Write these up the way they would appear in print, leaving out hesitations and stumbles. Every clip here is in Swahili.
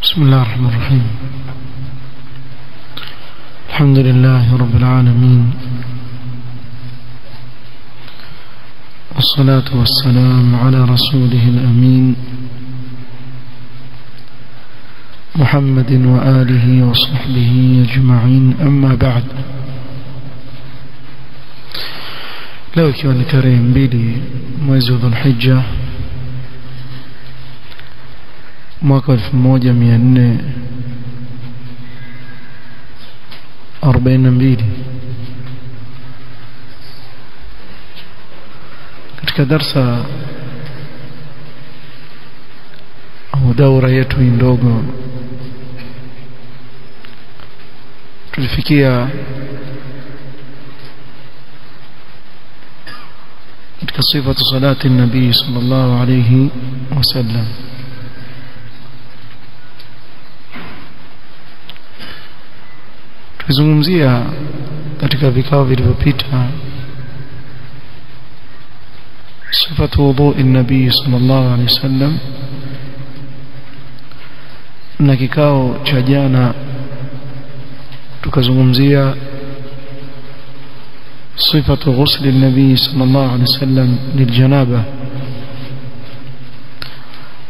بسم الله الرحمن الرحيم. الحمد لله رب العالمين، والصلاة والسلام على رسوله الأمين محمد وآله وصحبه أجمعين، أما بعد. Leo ikiwa ni tarehe 2 mwezi wa Dhulhijja mwaka 1442, katika darsa au daura yetu ndogo tulifikia katika sifatu salati nabii sallallahu alayhi wasallam. Tulizungumzia katika vikao vilivyopita sifatu wudhu'i nabii sallallahu alayhi wasallam, na kikao cha jana tukazungumzia صفة غسل النبي صلى الله عليه وسلم للجنابة.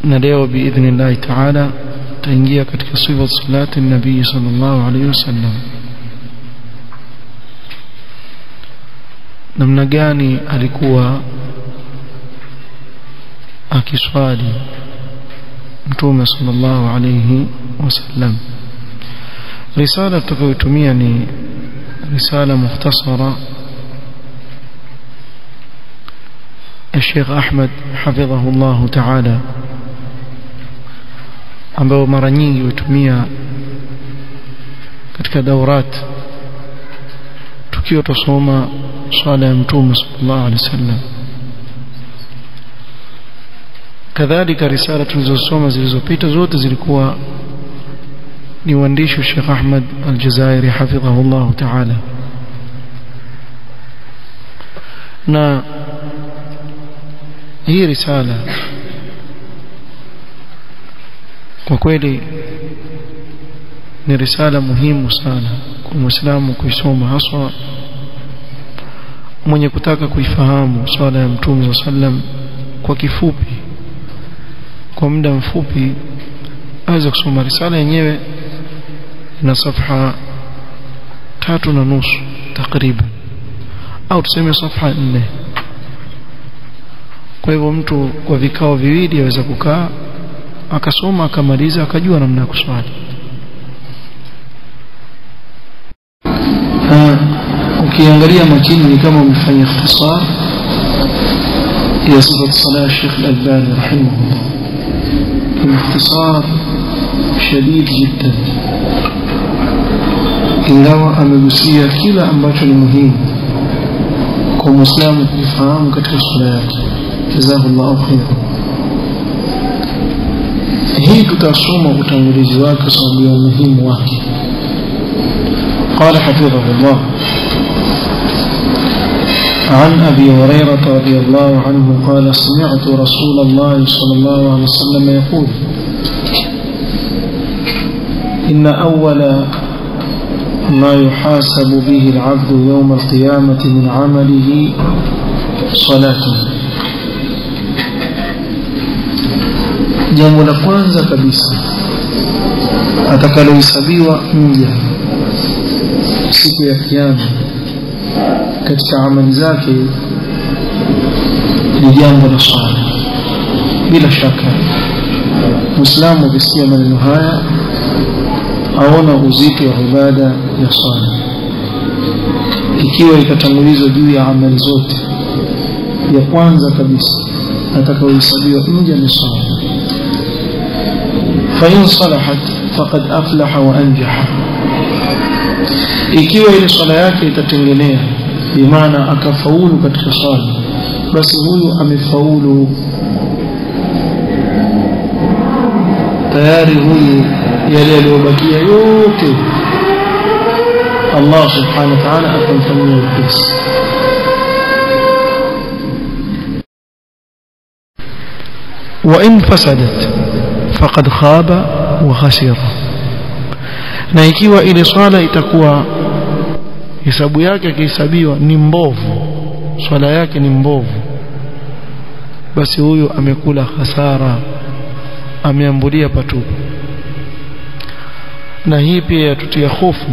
ندعو بإذن الله تعالى تنجية katika صفة صلاة النبي صلى الله عليه وسلم، namna gani alikuwa akiswali Mtume sallallahu alayhi wasallam. Risala tutakayotumia ni risala mukhtasara الشيخ أحمد حفظه الله تعالى، ambao mara nyingi hutumia katika daurat tukiwa tusoma swala ya Mtume sallallahu alaihi wasallam. Kadhalika risala tulizosoma zilizopita zote zilikuwa ni uandishi wa Sheikh Ahmad Al-Jazairi hafidhahu Allah ta'ala. Na hii risala kwa kweli ni risala muhimu sana kwa Muislamu kuisoma, haswa mwenye kutaka kuifahamu swala ya Mtume sallam kwa kifupi, kwa muda mfupi aweza kusoma risala yenyewe. Ina safha 3.5 takriban, au tuseme safha 4. Kwa hivyo mtu kwa vikao viwili aweza kukaa akasoma akamaliza akajua namna ya kuswali. Ukiangalia makini ni kama umefanya ikhtisar ya sifat salat Sheikh Al-Albani rahimahullah, ikhtisar shadid jiddan, ingawa amegusia kila ambacho ni muhimu kwa Muislamu kufahamu katika swala yake. Jazakallahu khairan. Hii tutasoma utangulizi wake kwa sababu ya umuhimu wake. قال حفظه الله: عن أبي هريرة رضي الله عنه قال: سمعت رسول الله صلى الله عليه وسلم يقول: إن أول ما يحاسب به العبد يوم القيامة من عمله صلاته. Jambo la kwanza kabisa atakalohesabiwa mja siku ya Kiyama katika amali zake ni jambo la swala. Bila shaka Muislamu akisikia maneno haya aona uzito wa ibada ya swala, ikiwa ikatangulizwa juu ya amali zote. Ya kwanza kabisa atakayohesabiwa mja ni swala. فإن صلحت فقد أفلح وأنجح. Ikiwa ile swala yake itatengenea, bimaana akafaulu katika swala, basi huyu amefaulu tayari. Huyu yale yaliyobakia yote Allah subhanahu wa ta'ala atamfanyia wepesi. وإن فسدت faqad khaba wa khasira. Na ikiwa ile swala itakuwa hesabu yake akihesabiwa ni mbovu, swala yake ni mbovu, basi huyu amekula hasara, ameambulia patupu. Na hii pia yatutia hofu,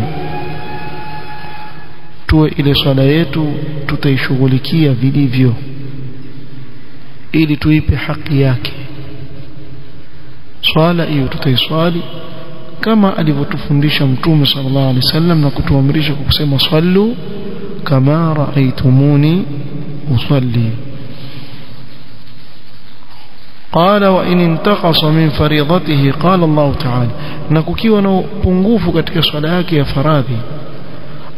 tuwe ile swala yetu tutaishughulikia vilivyo ili tuipe haki yake. Swala hiyo tutaiswali kama alivyotufundisha Mtume sallallahu alaihi wasallam na kutuamrisha kwa kusema sallu kama raaitumuni usalli. Qala wa in intaqasa min faridatihi, qala Allah ta'ala, na kukiwa na upungufu katika swala yake ya faradhi,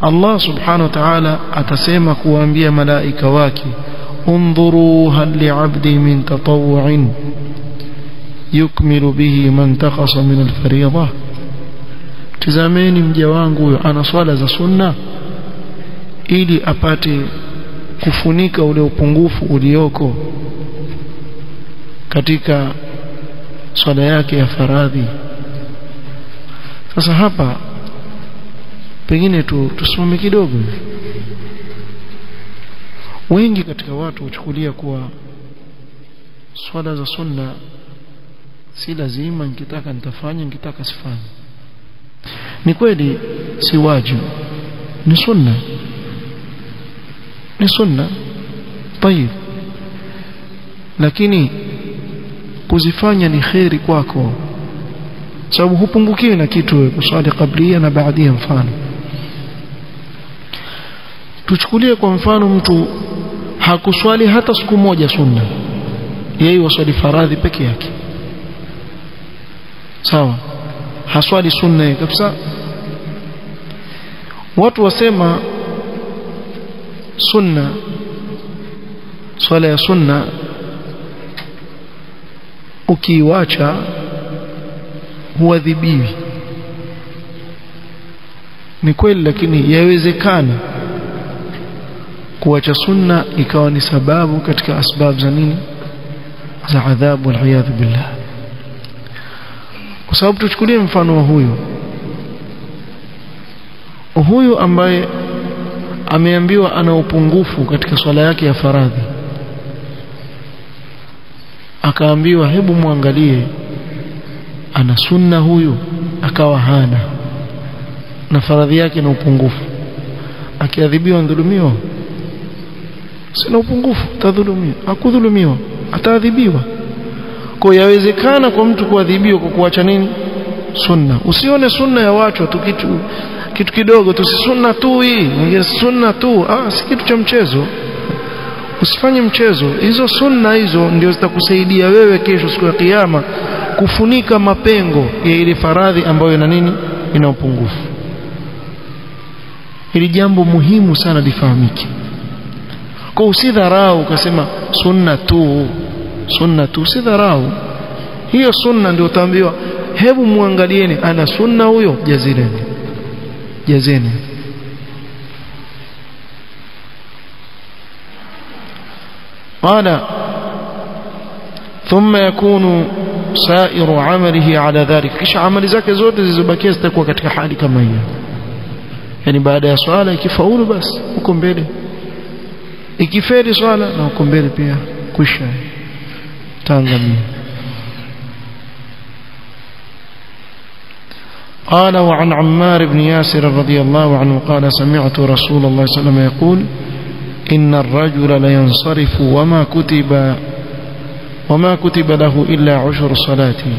Allah subhanahu wa ta'ala atasema kuwaambia malaika wake, undhuru hal li'abdi min tatawwu'in yukmilu bihi man taqasa min al-fariidha, tazameni mja wangu huyo ana swala za sunna ili apate kufunika ule upungufu ulioko katika swala yake ya faradhi. Sasa hapa pengine tusimame kidogo. Wengi katika watu huchukulia kuwa swala za sunna si lazima, nikitaka nitafanya, nikitaka sifanye. Ni kweli si wajibu, ni sunna, ni sunna tayib, lakini kuzifanya ni kheri kwako, sababu hupungukiwi na kitu wewe kuswali kablia na baadia. Mfano tuchukulie kwa mfano, mtu hakuswali hata siku moja sunna, yeye waswali faradhi peke yake, sawa, haswali sunna kabisa. Watu wasema sunna, swala ya sunna ukiiacha huadhibiwi. Ni kweli, lakini yawezekana kuacha sunna ikawa ni sababu katika asbab za nini, za adhabu, waliyadhu billah. Kwa sababu tuchukulie mfano wa huyu ambaye ameambiwa ana upungufu katika swala yake ya faradhi, akaambiwa hebu muangalie ana sunna huyu, akawa hana na faradhi yake na upungufu, akiadhibiwa ndhulumiwa? Sina upungufu, tadhulumiwa? Hakudhulumiwa, ataadhibiwa. Kwa yawezekana kwa mtu kuadhibiwa kwa kuacha nini? Sunna. Usione sunna ya watu tu kitu kidogo tu, si sunna tu hii, ni sunna tu, si kitu cha mchezo. Usifanye mchezo. Hizo sunna hizo ndio zitakusaidia wewe kesho siku ya kiyama kufunika mapengo ya ile faradhi ambayo ina nini, ina upungufu. Hili jambo muhimu sana lifahamike. Kwa usidharau ukasema sunna tu, sunna tu, usidharau hiyo sunna. Ndio utaambiwa hebu muangalieni ana sunna huyo, jazireni, jazeni. قال ثم يكون سائر عمله على ذلك, kisha amali zake zote zilizobakia zitakuwa katika hali kama hiyo. Yani baada ya swala ikifaulu basi huko mbele, ikifeli swala na huko mbele pia kwisha tangamia. قال وعن عمار بن ياسر رضي الله عنه قال سمعت رسول الله صلى الله عليه وسلم يقول إن الرجل لينصرف وما كتب له إلا عشر صلاته.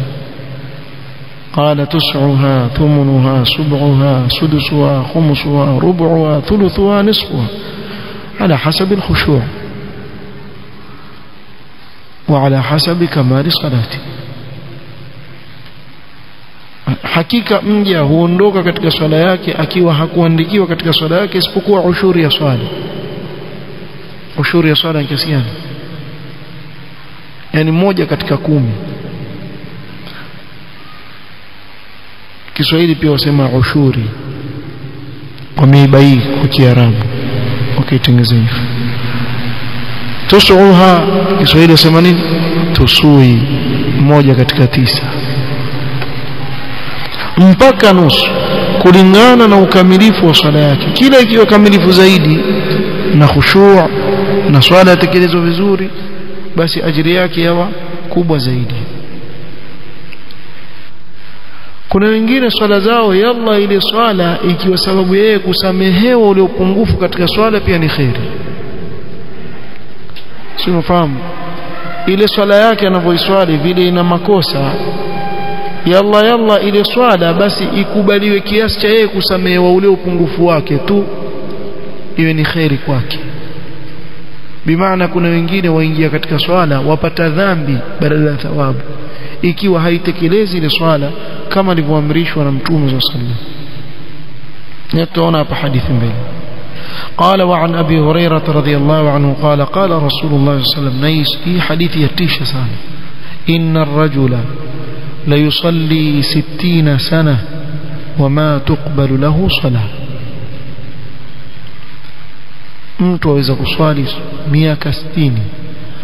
قال تسعها ثمنها سبعها سدسها خمسها ربعها ثلثها نصفها على حسب الخشوع وعلى حسب كمال صلاته. Hakika mja huondoka katika swala yake akiwa hakuandikiwa katika swala yake isipokuwa ushuri ya swala. Ushuri ya swala ni kiasi gani? Yani 1 katika 10. Kiswahili pia wasema ushuri, wameibai kwa Kiarabu wakaitengeneza hivyo. Tusuha, Kiswahili wasema nini? Tusui, 1 katika 9. mpaka nusu, kulingana na ukamilifu wa swala yake. Kila ikiwa kamilifu zaidi na khushu' na swala yatekelezwa vizuri, basi ajiri yake yawa kubwa zaidi. Kuna wengine swala zao yalla, ile swala ikiwa sababu yeye kusamehewa ule upungufu katika swala pia ni khairi. Si unafahamu ile swala yake anavyoiswali vile ina makosa, yalla yalla ile swala basi ikubaliwe kiasi cha yeye kusamehewa ule upungufu wake tu, iwe ni khairi kwake. Bimaana kuna wengine waingia katika swala wapata dhambi badala ya thawabu, ikiwa haitekelezi ile swala kama alivyoamrishwa na Mtume صلى الله عليه وسلم. Tutaona hapa hadithi mbili. قال وعن أبي هريرة رضي الله عنه قال قال رسول الله صلى الله عليه وسلم، نيس هي حديث يتيش سنة، إن الرجل ليصلي 60 سنة وما تقبل له صلاة. Mtu aweza kuswali miaka 60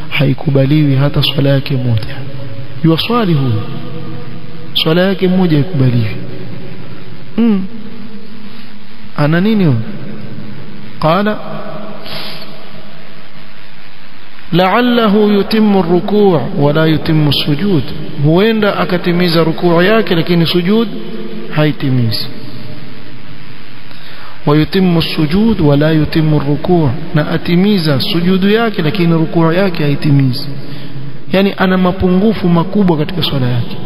haikubaliwi hata swala yake moja. Yuwaswali huyu swala yake moja haikubaliwi. Ana nini huyu? قال لعله يتم الركوع ولا يتم السجود، huenda akatimiza rukuu yake lakini sujud haitimizi. ويتم السجود ولا يتم الركوع، na atimiza sujudu yake lakini rukuu yake haitimizi. Yani ana mapungufu makubwa katika swala yake.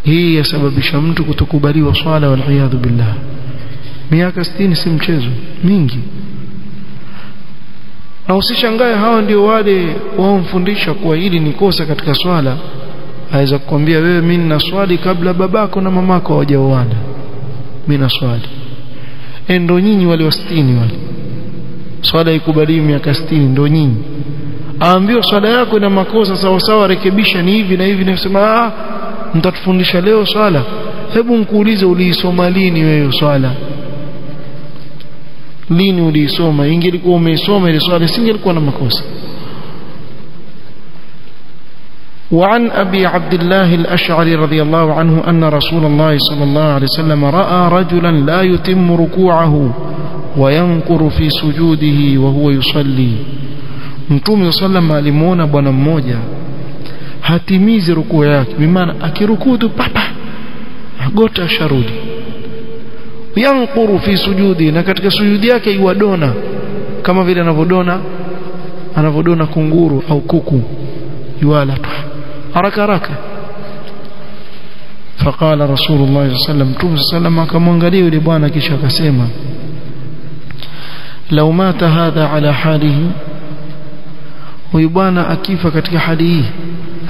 Hii yasababisha mtu kutokubaliwa swala, wal billah. Miaka 60 si mchezo, mingi. Na usishangae hawa ndio wale waomfundisha kuwa hili ni kosa katika swala. Aweza kukwambia wewe, mimi ninaswali kabla babako na mamako hawajaoana, mimi naswali. Ndio nyinyi wale wa 60 wale, swala ikubaliwi miaka 60, ndio nyinyi. Aambiwa swala yako ina makosa, sawa sawa, rekebisha, ni hivi na hivi. Na sema mtatufundisha leo swala? Hebu nikuulize, uliisoma lini wewe swala? Lini uliisoma? Ingelikuwa umeisoma ile swala isingelikuwa na makosa. وعن أبي عبد الله الأشعري رضي الله عنه أن رسول الله صلى الله عليه وسلم رأى رجلا لا يتم ركوعه وينقر في سجوده وهو يصلي. Mtume صلى الله عليه وسلم alimuona bwana mmoja hatimizi rukuu yake, bimaana akirukuu tu papa agota asharudi. Yanquru fi sujudi, na katika sujudi yake iwadona kama vile anavodona kunguru au kuku, yuala tu haraka haraka. Faqala Rasulullah sallallahu alaihi wasallam, Mtume sallam akamwangalia yule bwana kisha akasema, law mata hadha ala halihi, huyu bwana akifa katika hali hii,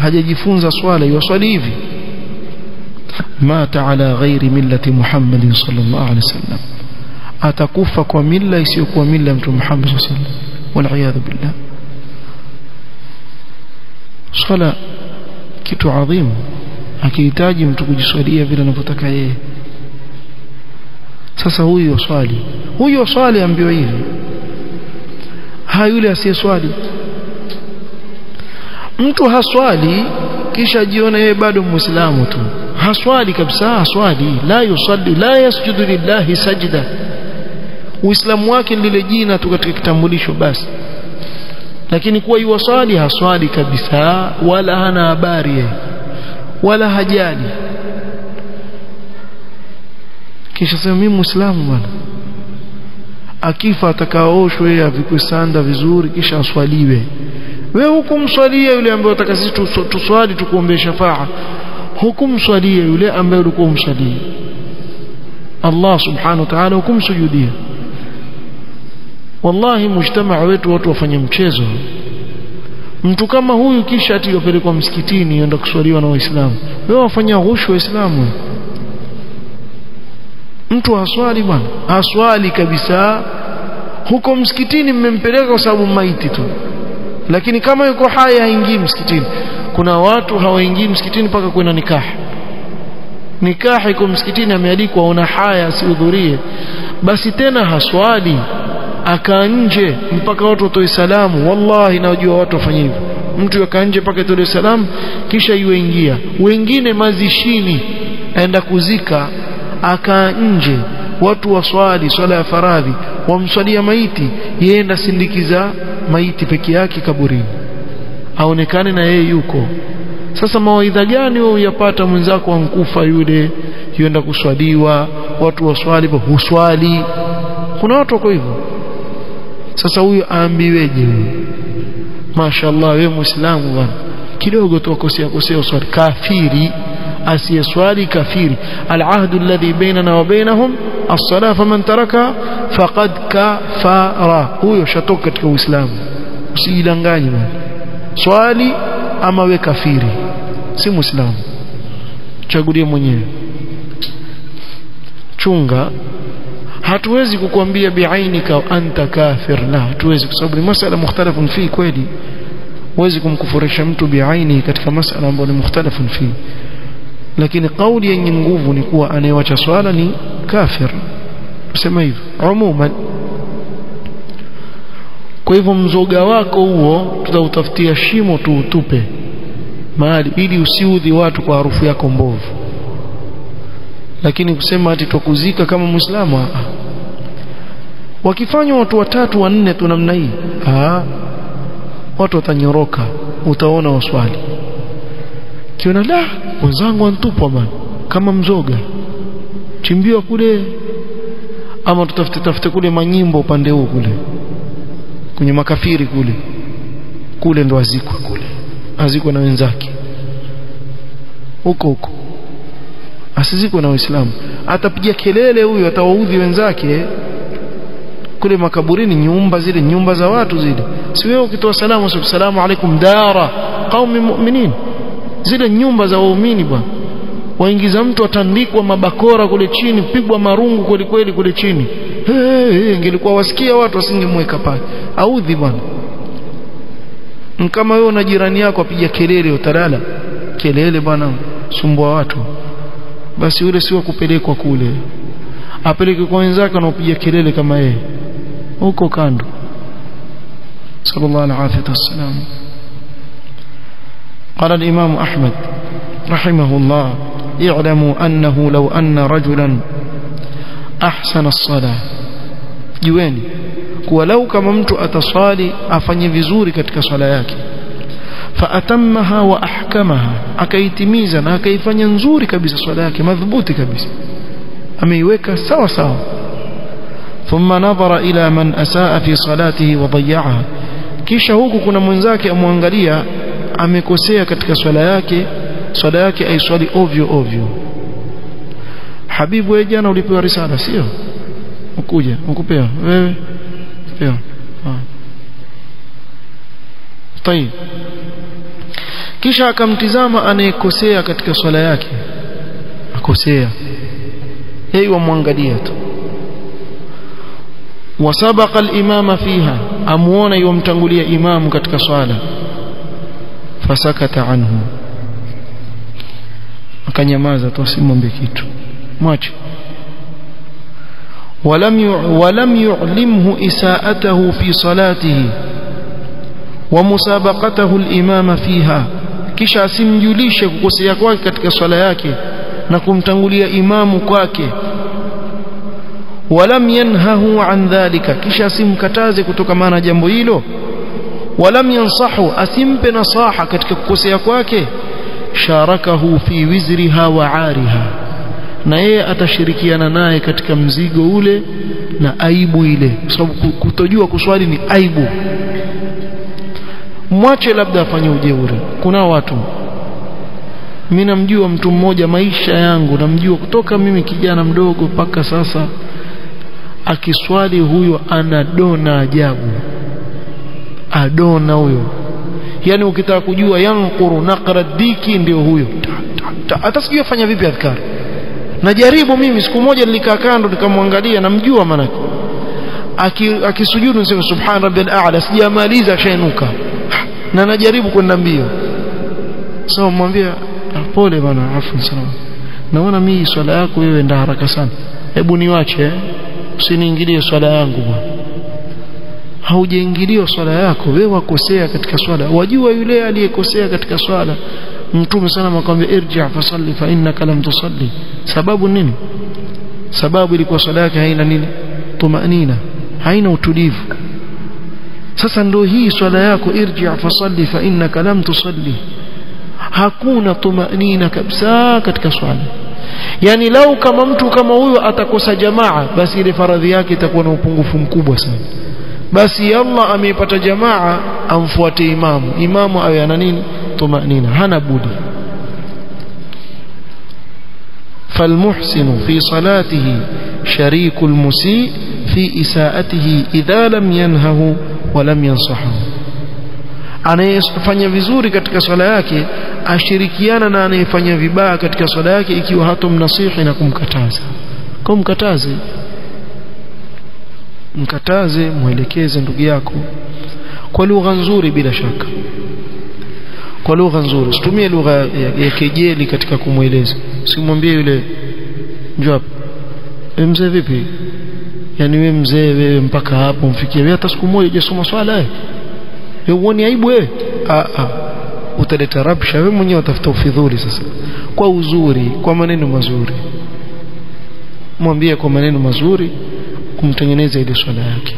hajajifunza swala, yuwaswali hivi, mata ala ghairi millati Muhammadin sallallahu alaihi wasallam, atakufa kwa milla isiyokuwa milla Mtume Muhammad sallallahu alaihi wasallam, wal iyadhu billah. Swala kitu adhimu, akihitaji mtu kujiswalia vile anavyotaka yeye. Sasa huyu swali, huyu swali ambiwa hivi, ha yule asiyeswali. Mtu haswali kisha jiona yeye bado muislamu tu, haswali kabisa, haswali, la yusalli la yasjudu lillahi sajda. Uislamu wake lile jina tu katika kitambulisho basi, lakini kuwa yuwaswali haswali kabisa, wala hana habari yeye, wala hajali. Kisha sema mimi muislamu bwana. Akifa atakaoshwe yeye, avikwe sanda vizuri, kisha aswaliwe. Wewe hukumswalia yule ambaye unataka sisi tuswali tukuombe shafaa, hukumswalia yule ambaye ulikuwa umswalia Allah subhanahu wa ta'ala, hukumsujudia. Wallahi mujtamaa wetu watu wafanye mchezo. Mtu kama huyu kisha ati yopelekwa msikitini yenda kuswaliwa na Waislamu, wewe wafanya ghushu Waislamu. Mtu haswali bwana, haswali kabisa, huko msikitini mmempeleka kwa sababu maiti tu, lakini kama yuko hai haingii msikitini. Kuna watu hawaingii msikitini mpaka kuna nikaha. Nikaha iko msikitini, amealikwa, ona haya asihudhurie, basi tena haswali, akaa nje mpaka watu watoe salamu. Wallahi najua watu wafanye hivyo, Mtu yakaa nje mpaka itolewe salamu kisha yuingia. Wengine mazishini aenda kuzika akaa nje, watu waswali swala ya faradhi, wamswalia maiti, yenda sindikiza maiti peke yake kaburini, aonekane na yeye yuko. Sasa mawaidha gani wewe uyapata mwenzako ankufa yule, yuenda kuswaliwa, watu waswali, huswali. Kuna watu wako hivyo. Sasa huyu aambiweje huyu? Mashaallah, wewe Muislamu bwana, kidogo tu akosea kosea uswali, kafiri. Asiyeswali kafiri. Al-ahdu alladhi bainana wa bainahum as-salah faman taraka faqad kafara. Huyo shatoka katika Uislamu. Usijidanganye bwana, swali ama we kafiri, si Muislamu. Chagulie mwenyewe. Chunga. Hatuwezi kukuambia biainika anta kafir, la, hatuwezi, kwa sababu ni masala mukhtalafun fi. Kweli huwezi kumkufurisha mtu biaini katika masala ambayo ni mukhtalafun fi, lakini kauli yenye nguvu ni kuwa anayewacha swala ni kafir, tuseme hivyo umuman. Kwa hivyo mzoga wako huo tutautafutia shimo tuutupe mahali, ili usiudhi watu kwa harufu yako mbovu. Lakini kusema ati tukuzika kama Muislamu, wakifanywa watu watatu wanne tu namna hii, watu watanyoroka, utaona waswali kiona, la, wenzangu wantupwa bana kama mzoga, chimbiwa kule, ama tutafute tafute kule manyimbo upande huu kule kwenye makafiri kule, kule ndo azikwe kule, azikwe na wenzake huko huko, asizikwe na Waislamu. Atapiga kelele huyu, atawaudhi wenzake kule makaburini, nyumba zile, nyumba za watu zile. Si wewe ukitoa salamu, salamu alaikum dara qaumi mu'minin, zile nyumba za waumini bwana, waingiza mtu atandikwa mabakora kule chini, pigwa marungu kweli kweli kule chini. Hey, ingelikuwa wasikia watu wasingemweka pale, audhi bwana. Kama wewe na jirani yako apiga kelele, utalala kelele bwana, sumbua watu. Basi yule si wa kupelekwa kule, apeleke kwa wenzake wanaopiga kelele kama yeye huko kando. Sallallahu alaihi wasallam. قال الإمام أحمد رحمه الله: اعلموا أنه لو أن رجلا أحسن الصلاة، jueni kuwa lau kama mtu ataswali afanye vizuri katika swala yake, faatammaha wa ahkamaha, akaitimiza na akaifanya nzuri kabisa swala yake, madhubuti kabisa, ameiweka sawa sawa, thumma nadhara ila man asaa fi salatihi wa dayya'aha, kisha huku kuna mwenzake amwangalia amekosea katika swala yake, swala yake aiswali ovyo ovyo. Habibu, wewe jana ulipewa risala sio? Ukuja ukupewa wewe pewa. Tayeb, kisha akamtizama anayekosea katika swala yake, akosea, yeye wamwangalia tu. Wasabaqa al-imama fiha, amuona yomtangulia imamu katika swala, fasakata anhu, akanyamaza tu, asimwambie kitu, mwache. ولم يعلمه إساءته في صلاته ومسابقته الإمام فيها, kisha asimjulishe kukosea kwake katika swala yake na kumtangulia imamu kwake. ولم ينهه عن ذلك, kisha asimkataze kutokana na jambo hilo. ولم ينصحه, asimpe nasaha katika kukosea kwake. Sharakahu fi wizriha wa ariha, na yeye atashirikiana naye katika mzigo ule na aibu ile, kwa sababu kutojua kuswali ni aibu. Mwache labda afanye ujeuri. Kuna watu, mimi namjua mtu mmoja, maisha yangu namjua kutoka mimi kijana mdogo mpaka sasa, akiswali huyo anadona ajabu, adona huyo. Yani ukitaka kujua yankuru naqra diki ndio huyo, hata sijui afanya vipi adhkari. Najaribu mimi, siku moja nilikaa kando nikamwangalia, namjua manake akisujudu niseme subhan rabbil a'la, sijamaliza shainuka, na najaribu kwenda mbio. So mwambia pole bana, afu salama, naona mimi swala yako wewe ndio haraka sana, hebu niwache, usiniingilie swala yangu bwana. Haujaingiliwa swala yako, wewe wakosea katika swala. Wajua yule aliyekosea katika swala, Mtume sana akamwambia irji' fasalli fa innaka lam tusalli. Sababu nini? Sababu ilikuwa swala yake haina nini? Tumanina, haina utulivu. Sasa ndio hii swala yako, irji' fasalli fa innaka lam tusalli, hakuna tumanina kabisa katika swala. Yani lau kama mtu kama huyo atakosa jamaa, basi ile faradhi yake itakuwa na upungufu mkubwa sana. Basi Allah ameipata jamaa, amfuate imamu, imamu awe ana nini? Tumanina, hana budi. فالمحسن في صلاته شريك المسيء في إساءته إذا لم ينهه ولم ينصحه. Anayefanya vizuri katika swala yake ashirikiana na anayefanya vibaya katika swala yake ikiwa hatomnasihi na kumkataza. Kwa mkataze, mkataze, mwelekeze ndugu yako kwa lugha nzuri, bila shaka kwa lugha nzuri. Usitumie lugha ya kejeli katika kumweleza. Usimwambie yule njoo hapa, mzee vipi, yani wewe mzee wewe mpaka hapo mfikie wewe, hata siku moja hujasoma swala wewe, uone aibu wewe. Utaleta rabsha wewe mwenyewe, utafuta ufidhuli. Sasa kwa uzuri, kwa maneno mazuri, mwambie kwa maneno mazuri kumtengeneza ile swala yake.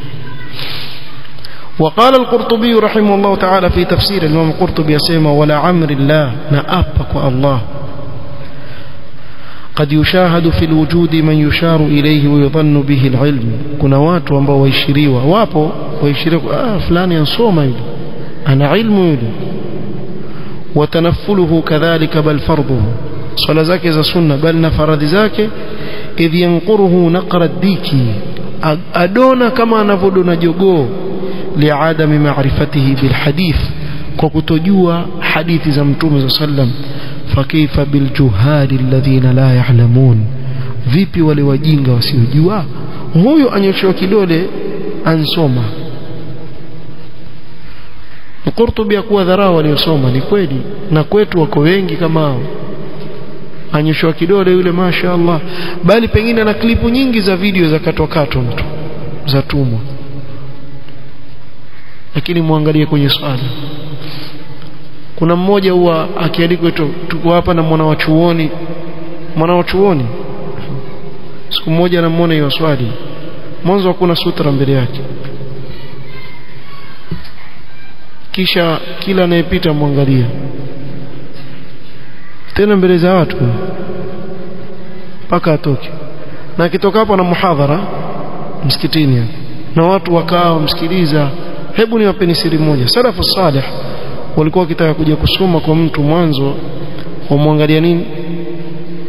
وقال القرطبي رحمه الله تعالى في تفسير الإمام القرطبي يسمى ولا عمر الله نأبك الله قد يشاهد في الوجود من يشار إليه ويظن به العلم. kuna watu ambao waishiriwa, wapo waishiriwa, fulani ansoma yule, ana ilmu yule. وتنفله كذلك بل فرضه، صلاة zake za sunna bal na faradhi zake. idh yanquruhu naqra diki, adona kama anavodona jogoo. liadami ma'rifatihi bil hadith, kwa kutojua hadithi za Mtume sallam. Fakaifa bil juhali alladhina la ya'lamun, vipi wale wajinga wasiojua? Huyo anyoshewa kidole ansoma. Qurtubi akuwa dharau waliosoma, ni kweli, na kwetu wako wengi kama hao. Anyoshewa kidole yule, mashaallah, bali pengine ana klipu nyingi za video za katwa katwa mtu za tumwa, lakini muangalie kwenye swala. Kuna mmoja huwa akialikwa, tuko hapa na mwana wa chuoni, mwana wa chuoni siku moja namuona hiyo swali, mwanzo hakuna sutra mbele yake, kisha kila anayepita muangalia tena mbele za watu mpaka atoke. Na akitoka hapo na muhadhara msikitini na watu wakaa wamsikiliza. Hebu niwapeni siri moja, salafu salih walikuwa wakitaka kuja kusoma kwa mtu, mwanzo wamwangalia nini?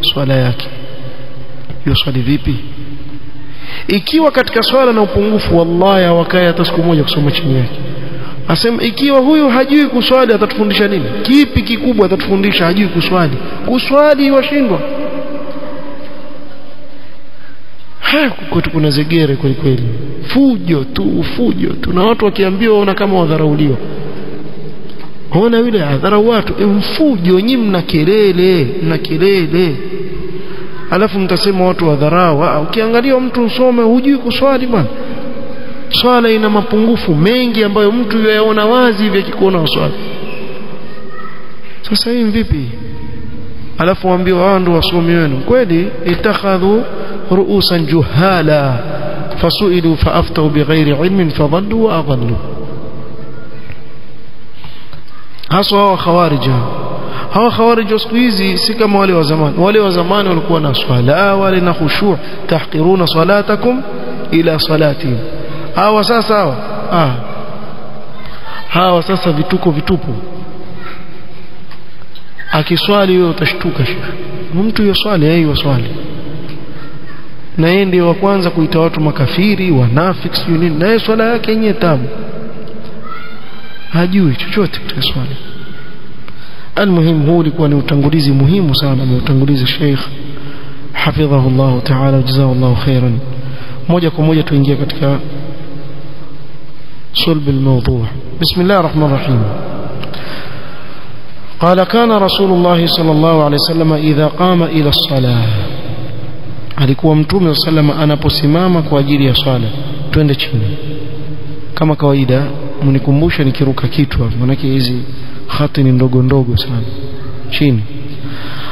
Swala yake, hiyo swali vipi? Ikiwa katika swala na upungufu, wallahi hawakae hata siku moja kusoma chini yake. Asema ikiwa huyu hajui kuswali atatufundisha nini? Kipi kikubwa atatufundisha? Hajui kuswali, kuswali washindwa. Haya, kwetu kuna zegere kweli kweli, fujo tu, fujo tu, na watu wakiambiwa waona kama wadharauliwa. Ona yule adharau watu, mfujo nyinyi, mna kelele, mna kelele, alafu mtasema watu wadharau. Ukiangalia mtu usome hujui kuswali bwana. Swala ina mapungufu mengi ambayo mtu yaona wazi hivi akikuona swala. Sasa hii vipi? Alafu waambiwa hao ndio wasomi wenu kweli. Itakhadhu ru'usan juhala fasu'ilu faaftau bighairi ilmin fadallu wa adallu. Haswa hawa khawarij, hawa khawarij siku hizi si kama wale wa zamani. Wale wa zamani walikuwa na swala, wale na khushu', tahqiruna salatakum ila salatihim. Hawa sasa hawa hawa sasa vituko vitupu. Akiswali wewe utashtuka shekhi, mtu yoswali yeye yoswali, na yeye ndiye wa kwanza kuita watu makafiri, wanafiki, sio nini, na yeye swala yake yenyewe tabu, hajui chochote katika swala. Almuhimu, huu ulikuwa ni utangulizi muhimu sana, ameutanguliza Sheikh hafidhahu Allah ta'ala, jazahu Allah khairan. Moja kwa moja tuingie katika صلب الموضوع. بسم الله الرحمن الرحيم. قال كان رسول الله صلى الله عليه وسلم إذا قام إلى الصلاة, alikuwa Mtume sallam anaposimama kwa ajili ya swala. Twende chini. Kama kawaida mnikumbushe nikiruka kichwa, maana hizi khati ni ndogo ndogo sana chini.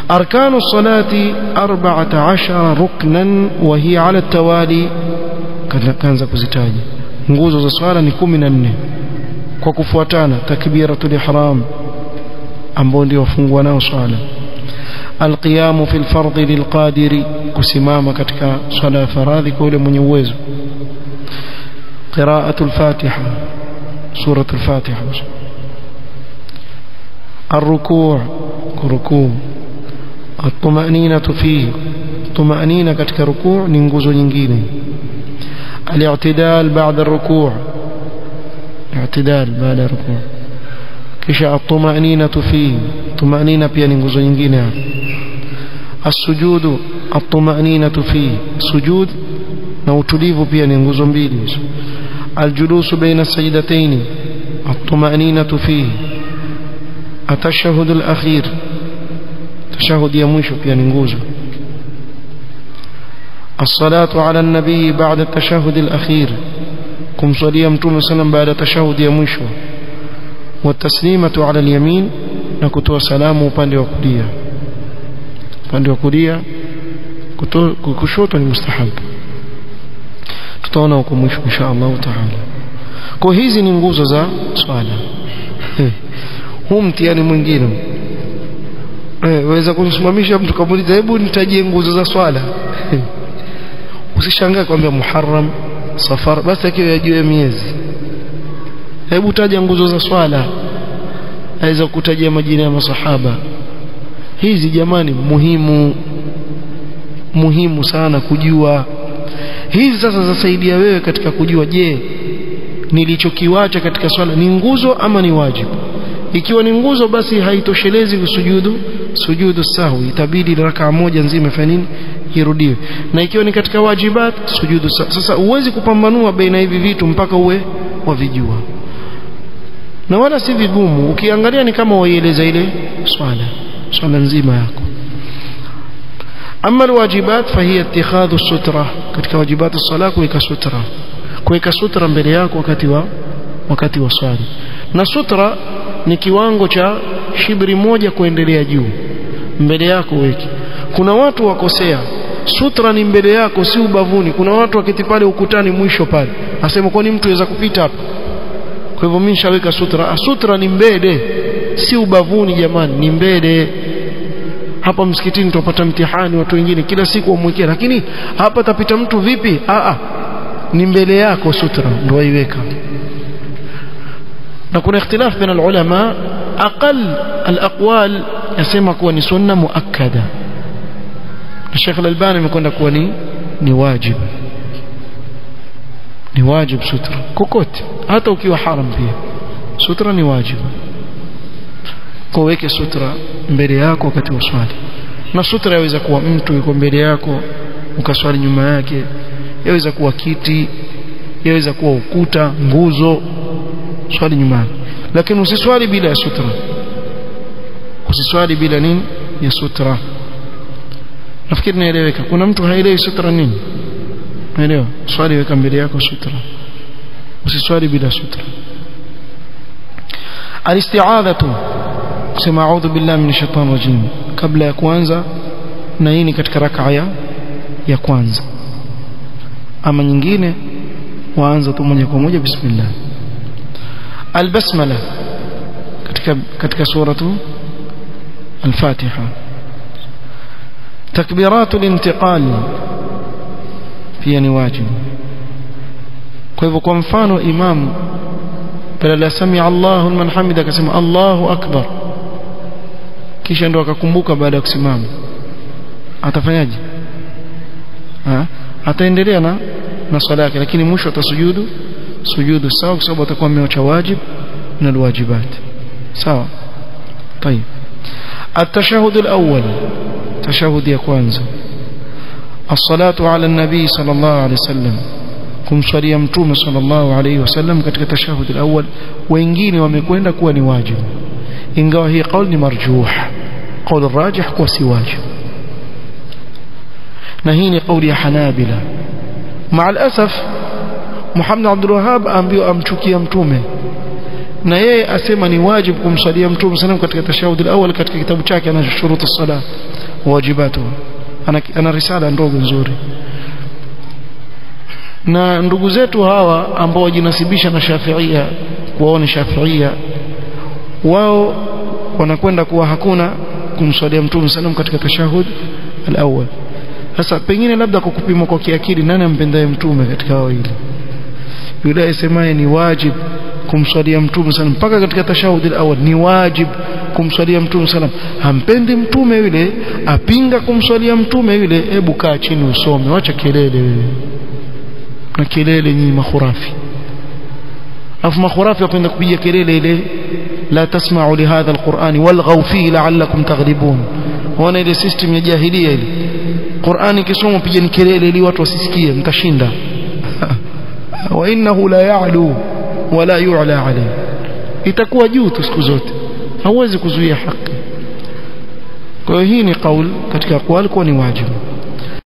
Arkanu salati 14 ruknan wa hiya ala tawali, kaanza kuzitaja nguzo za swala ni 14 kwa kufuatana: takbiratul ihram ambao ndio wafungwa nao swala, alqiyamu fil fardhi lilqadiri, kusimama katika swala ya faradhi kwa yule mwenye uwezo, qira'atul fatiha, suratul fatiha, الركوع ركوع, الطمأنينة فيه, طمأنينة katika rukuu ni nguzo nyingine, الاعتدال بعد الركوع, اعتدال بعد الركوع, kisha الطمأنينة فيه, طمأنينة pia ni nguzo nyingine, السجود الطمأنينة فيه, sujud na utulivu pia ni nguzo mbili, الجلوس بين السجدتين الطمأنينة فيه, التشهد الأخير, تشهد ya mwisho pia ni nguzo, الصلاة على النبي بعد التشهد الأخير, kumswalia mtume sallam baada tashahudi ya mwisho, والتسليمة على اليمين, na kutoa salamu upande wa kulia. Upande wa kulia, kushoto ni mustahab. Tutaona huko mwisho insha Allah taala. Kwa hizi ni nguzo za swala. Huu mtihani mwingine waweza kumsimamisha mtu kamuuliza, hebu nitajie nguzo za swala. Usishangae kwamba Muharram, Safar, basi akiwa yajue miezi. Hebu taja nguzo za swala, aweza kutajia majina ya masahaba. Hizi jamani muhimu, muhimu sana kujua. Hizi sasa zasaidia wewe katika kujua, je, nilichokiwacha katika swala ni nguzo ama ni wajibu? Ikiwa ni nguzo basi haitoshelezi kusujudu sujudu sahwi, itabidi rakaa moja nzima ifanye nini, irudiwe. Na ikiwa ni katika wajibat, sujudu sahwi. Sasa huwezi kupambanua baina hivi vitu mpaka uwe wavijua, na wala si vigumu. Ukiangalia ni kama waieleza ile swala, swala nzima yako. Amma alwajibat fahiya ittikhadhu sutra, katika wajibat as-sala kuweka sutra, kuweka sutra mbele yako wakati wa swali. Na sutra ni kiwango cha shibri moja kuendelea juu mbele yako weke. Kuna watu wakosea, sutra ni mbele yako, si ubavuni. Kuna watu waketi pale ukutani mwisho pale, asema kwani mtu aweza kupita hapa? Kwa hivyo mimi nishaweka sutra. Sutra ni mbele, si ubavuni jamani, ni mbele. Hapa msikitini tupata mtihani, watu wengine kila siku wamwekea, lakini hapa tapita mtu vipi? Ni mbele yako sutra ndio waiweka. Na kuna ikhtilaf baina ulama, aqal alaqwal yasema kuwa ni sunna muakkada, na Sheikh Al-Albani amekwenda kuwa ni wajib, ni wajib sutra kokote, hata ukiwa haram pia sutra ni wajib. Kwa weke sutra mbele yako wakati wa swali. Na sutra yaweza kuwa mtu yuko mbele yako ukaswali nyuma yake, yaweza kuwa kiti, yaweza kuwa ukuta, nguzo, swali nyuma yake. Lakini usiswali bila ya sutra, usiswali bila nini ya sutra. Nafikiri naeleweka. Kuna mtu haelewi sutra nini? Naelewa. Swali weka mbele yako sutra, usiswali bila sutra. Alisti'adhatu, kusema a'udhu billahi minash shaitani rajim kabla ya kuanza, na hii ni katika rakaa ya kwanza. Ama nyingine waanza tu moja kwa moja bismillah. Albasmala katika suratu Al-Fatiha. Takbiratul intiqal pia ni wajibu. Kwa hivyo kwa mfano imam badala sami Allahu liman hamida akasema Allahu akbar, kisha ndo akakumbuka baada ya kusimama, atafanyaje? Ataendelea na swala yake, lakini mwisho atasujudu sujudu sawa, kwa sababu atakuwa ameacha wajib na alwajibat. Sawa. طيب التشهد الأول, تشهد ya kwanza, الصلاة على النبي صلى الله عليه وسلم, kumswalia mtume sallallahu alayhi wasallam katika tashahud al-awwal. Wengine wamekwenda kuwa ni wajibu, ingawa hii kauli ni marjuh, kauli rajih kuwa si wajibu, na hii ni kauli ya Hanabila. Maa al-asaf Muhammad Abdul Wahhab ambiwa amchukia mtume, na yeye asema ni wajibu kumswalia mtume sallam katika tashahud al-awwal katika kitabu chake ana shurutu as-salat wajibatu, ana risala ndogo nzuri. Na ndugu zetu hawa ambao wajinasibisha na Shafiia, wao ni Shafiia, wao wanakwenda kuwa hakuna kumswalia mtume sallam katika tashahud al-awwal. Sasa pengine labda kwa kupimwa kwa kiakili, nani ampendaye mtume katika hao wawili? Yule asemaye ni wajib kumswalia mtume sallam mpaka katika tashahud al-awwal, ni wajib kumswalia mtume sallam, hampendi mtume yule, apinga kumswalia mtume yule. Hebu kaa chini usome, wacha kelele wewe na kelele nyinyi makhurafi. Afu makhurafi wapenda kupiga kelele ile, la tasma'u li hadha al-Qur'an walghaw fihi la'allakum taghlibun. Wana ile system ya jahilia ile, Qur'ani ikisomwa pigeni kelele ili watu wasisikie, mtashinda. Wa innahu la ya'lu wala yu'la alayhi, itakuwa juu tu siku zote, hauwezi kuzuia haki. Kwa hiyo hii ni kauli katika aqwal kuwa ni wajibu.